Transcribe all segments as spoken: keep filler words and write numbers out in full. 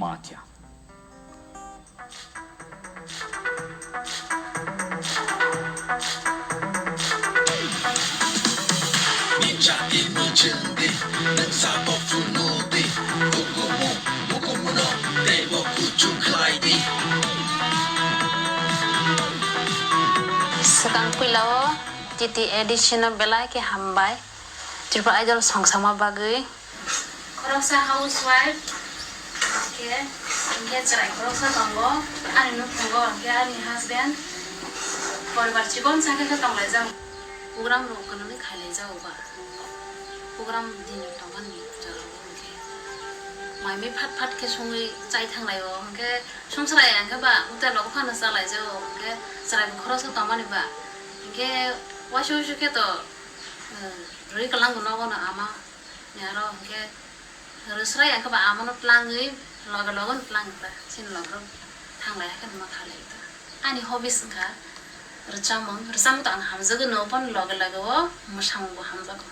Acha. Swkang puila o T T A D C no belai khe hambai Tripura Idol song sama bagwi. Khoroksa housewife khe, hinkhe chwrai khoroksa tongo, ani nukhungo hinkhe ani husband, poribar chikon sa khe khe tonglaijak. Program rok kwnwi khailaijago ba, program din rok tongmani jorao hinkhe mai mui phat phat khe songwi chai thanglaio, hinkhe songchwrai hinkhe ba hotel rogo phano chalaijago, hinkhe chwrai bo khoroksa tongmani ba, hinkhe waisa waisa khe to, eh, rwi kwlango nogo no ama. Aro hinkhe rwsrai ang khe ba amano tlangwi loge loge no tlang kha, chini loge rok thanglai khe ma khalai kha. Ani hobbies wngkha rwchapmung, rwchapmung to ang hamjagwi no, boni loge loge o mwsamung bo hamjago.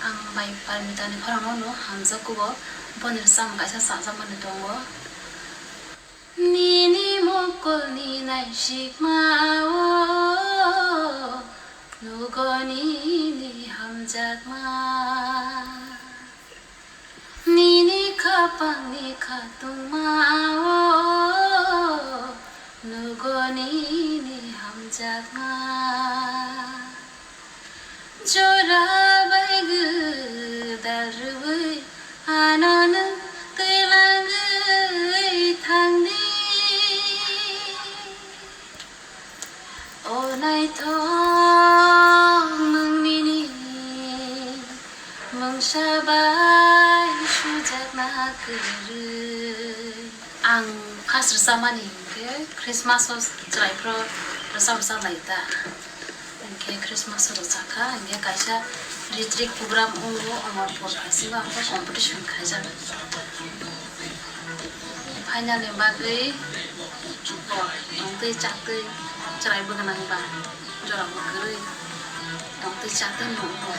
Ang bai Parmita ni khorang no hamjakgo, boni rwchapmung kaisa chajakmani tongo. Nini mukulni naisikma o nugo nini hamjakma. Nini khapangni khatungma o nugo nini hamjakma. Jora bai gwdal rwui ano nwng twilangwi thangdi. O naithok nwng nini mungsa bai sujakna kwrwi. Ang first rwchapmani hinkhe Christmas o chwrairok rwchap rwchap lai ta. Hinkhe Christmas o rwchap kha, hinkhe kaisa ritrik program wngo, Amarpur Khasing o ang competition khaijak. Final ni bagwi bo tongtwi chaktwi chwrai bwgwnang ba jora bo kwrwi tongtwi chaktwi nukgo.